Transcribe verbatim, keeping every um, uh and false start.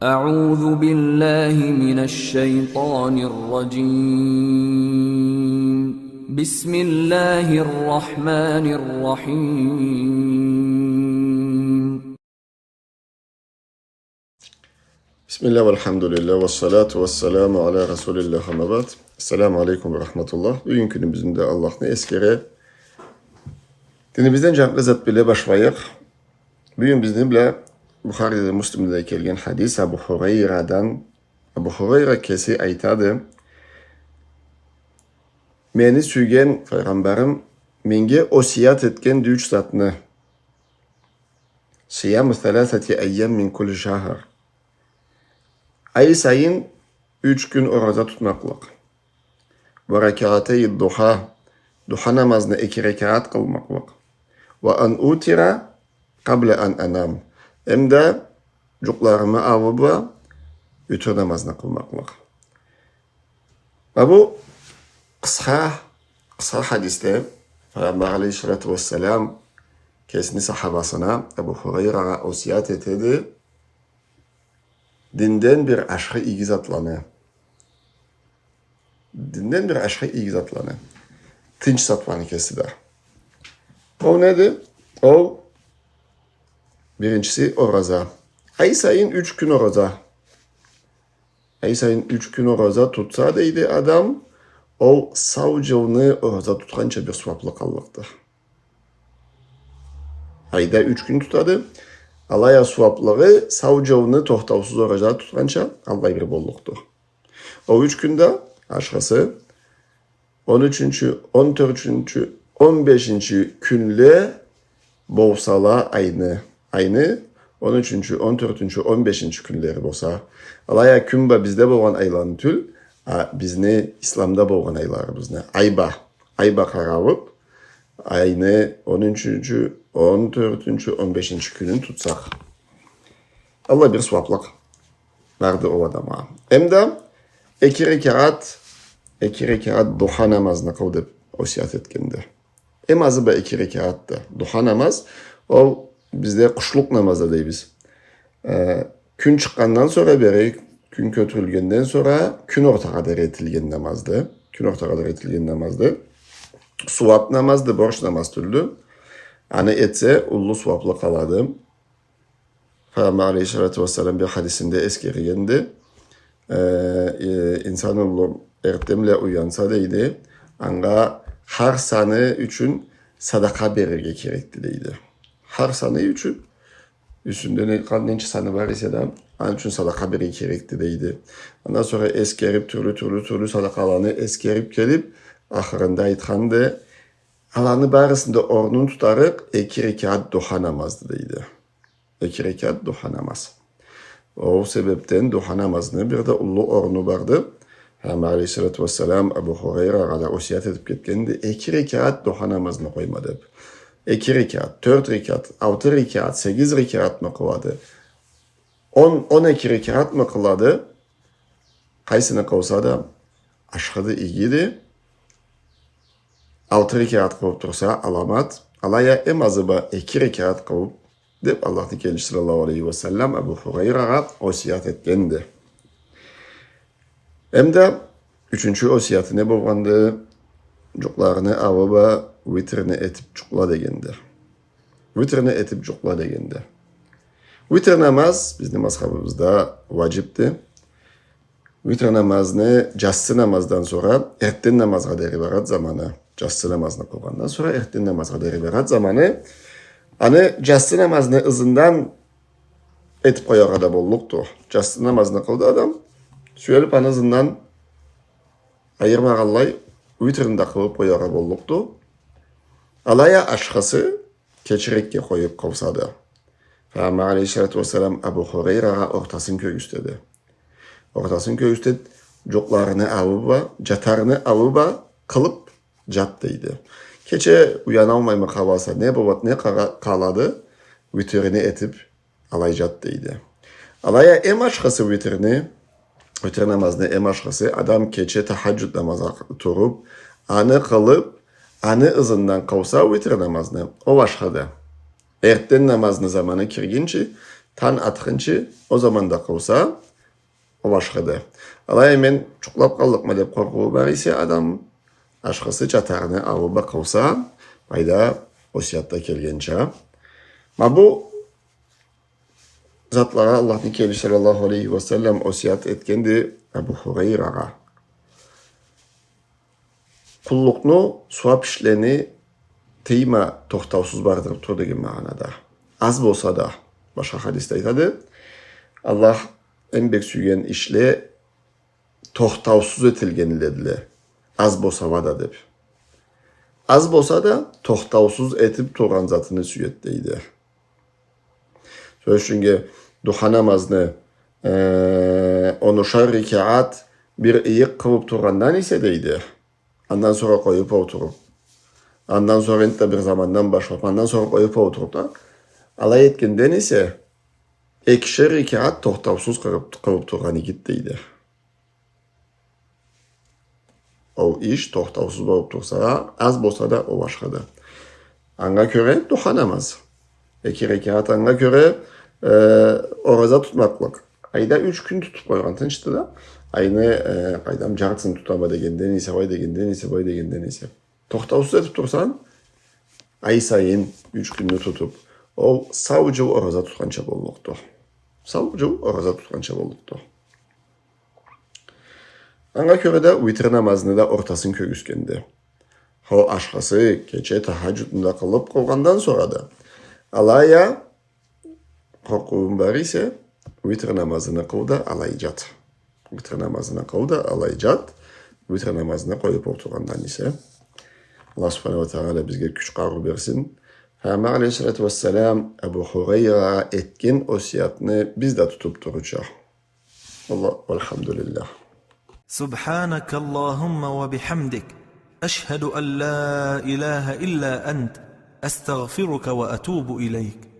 أعوذ بالله من الشيطان الرجيم. بسم الله الرحمن الرحيم. بسم الله والحمد لله والصلاة والسلام على رسول الله، أما بعد. السلام عليكم ورحمة الله. Бюгюн кюнюбюзню да Аллахны эсгере, динибизден джангы зат бла башлайыкъ. Бюгюн бизни бла Бухариде, Муслимде да келген хадис Абу Хурайрадан. Абу Хурайра кеси айтады: «Мени сюйген Файгъамбарым менге осият этгенди юч затны. Сияму салясати айям мин кулли шахр. Ай сайын юч кюн ораза тутмакълыкъ. Ва ракаатей духа, духа намазны эки ракаат къылмакълыкъ. Ва ан утира къабла ан анам. Эм да джукъларымы аллы бла витр намазны къылмакълыкъ». Ва бу къысха, къысха хадисде Файгъамбар алейхиссалату вассалам кесини сахабасына Абу Хурайрагъа осият этеди. Динден бир ашхы иги затланы. Динден бир ашхы иги затланы. Тынч затланы кеси да. Ол неди? Ол биринчиси ораза. Ай сайын юч кюн ораза. Ай сайын юч кюн ораза тутса, дейди, адам, ол сау джылны ораза тутханча бир сууаблыкъ аллыкъды. Айда юч кюн тутады. Алай а сууаблыгъы сау джылны тохтаусуз ораза тутханча аллай бир боллукъду. Ол юч кюн да ашхысы он ючюнчю, он тёртюнчю, он бешинчи кюнле болсала айны. Айны он ючюнчю, он тёртюнчю, он бешинчи кюнлери болса. Алай а кюн бла бизде болгъан айланы тюл, а бизни исламда болгъан айларыбызны. Ай бла, ай бла къаралыб, айны он ючюнчю, он тёртюнчю, он бешинчи кюнюн тутсакъ, аллай бир сууаблыкъ барды ол адамгъа. Эм да эки рекаат, эки рекаат духа намазны къыл деб осият этгенди. Эм азы бла эки рекаатды. Духа намаз, ол бизде къушлукъ намаз да дейбиз. Э, кюн чыкъгъандан сора бери, кюн кётюрюлгенден сора кюн ортагъа дери этилген намазды. Кюн ортагъа дери этилген намазды. Сууаб намазды, борч намаз тюлдю. Аны этсе, уллу сууаблыкъ алады. Файгъамбар алейхиссалату вассалам бир хадисинде эсгергенди. Э, э, инсан уллу эртденбла уянса, дейди, анга хар саны ючюн садакъа берирге керекди, дейди. Хар саны ючюн, юсюнде не, къа-, ненча саны бар эсе да, аны ючюн садакъа берирге керекди, дейди. Андан сора эсгериб, тюрлю, тюрлю, тюрлю садакъаланы эсгериб келиб, ахырында айтханды, аланы барысында орнун тутарыкъ эки рекаат духа намазды, дейди. Эки рекаат духа намаз. Ол себебден духа намазны бир да уллу орну барды. Файгъамбар алейхиссалату вассалам Абу Хурайрагъа да осият этиб кетгенди, эки рекаат духа намазны къойма деб. Эки рекаат, тёрт рекаат, алты рекаат, сегиз рекаатмы къылады? Он, он эки рекаатмы къылады? Къайсыны къылса да, ашхыды, игиди. Алты рекаат къылыб турса, аламат. Алай а эм азы бла эки рекаат къылыб, деб, Аллахны келечиси саллаллаху алейхи ва саллам Абу Хурайрагъа осият этгенди. Эм да ючюнчю осияты не болгъанды? Джукъларынгы аллы бла витрни этиб джукъла дегенди. Витрни этиб джукъла дегенди. Витр намаз бизни мазхабыбызда уаджибди. Витр намазны джассы намаздан сора эртден намазгъа дери барад заманы. Джассы намазны къылгъандан сора эртден намазгъа дери барад заманы. Аны джассы намазны ызындан этиб къояргъа да боллукъду. Джассы намазны къылды адам, сюелиб аны ызындан айырмагъанлай, витрни да къылыб къояргъа боллукъду. Алай а ашхысы кечирекге къоюб къылса да. Файгъамбар алейхиссалату вассалам Абу Хурайрагъа ортасын кёргюзтеди. Ортасын кёргюзтеди, джукъларынгы аллы бла, джатарынгы аллы бла къылыб джат, дейди. Кече уяналмаймы къаласа, не болад, не къала-, къалады, витрни этиб, алай джат, дейди. Алай а эм ашхысы витрни, витр намазны эм ашхысы, адам кече тахаджуд намазгъа туруб, аны къылыб, аны ызындан къылса витр намазны, ол ашхыды. Эртден намазны заманы киргинчи, Танг атхынчы, ол заманда къылса, ол ашхыды. Алай а мен джукълаб къаллыкъма деб къоркъуу бар эсе адам, ашхысы джатарыны аллы бла къылса, къайда, осиятда келгенча. Ма бу затлагъа Аллахны келечиси саллаллаху алейхи ва саллам осият этгенди Абу Хурайрагъа. Къуллукъну, сууаб ишлени тийме, тохтаусуз бардырыб тур деген магъанада. Аз болса да, башха хадисде айтады, Аллах эм бек сюйген ишле тохтаусуз этилгенледиле, аз болса да деб. Аз болса да, тохтаусуз этиб тургъан затыны сюеди, дейди. Сёз ючюннге, духа намазны, э, онушар рекят бир ыйыкъ къылыб тургъандан эсе, дейди, андан сора къоюб олтуруб, андан сора энтда бир замандан башлаб, андан сора къоюб олтуруб да, алай этгенден эсе, экишер рекят тохтаусуз къылыб, къылыб тургъан игиди, дейди. Ол иш тохтаусуз болуб турса, аз болса да, ол ашхыды. Анга кёре духа намаз. Эки рекят анга кёре, э, ораза тутмакълыкъ. Айда юч кюн тутуб къойгъан тынчды да. Айны, э, къайдам, джартысын тутама дегенден эсе, былай дегенден эсе, былай дегенден эсе. Тохтаусуз этиб турсанг, ай сайын юч кюнню тутуб, ол сау джыл ораза тутханча боллукъду. Сау джыл ораза тутханча боллукъду. Анга кёре да витр намазны да ортасын кёргюзгенди. Хо, ашхысы, кече тахаджудну да къылыб къойгъандан сора да. Алай а, къоркъуунг бар эсе, витр намазыны къыл да алай джат. Витр намазыны къыл да алай джат. Витр намазыны къоюб олтургъандан эсе. Аллах субханаху ва тагъала бизге кюч-къарыу берсин. Пайгъамбар алейхиссалату вассалам Абу Хурайрагъа этген осиятны биз да тутуб турурча. Аллах, валхамдулиллах. سبحانك اللهم وبحمدك، أشهد أن لا إله إلا أنت، أستغفرك وأتوب إليك.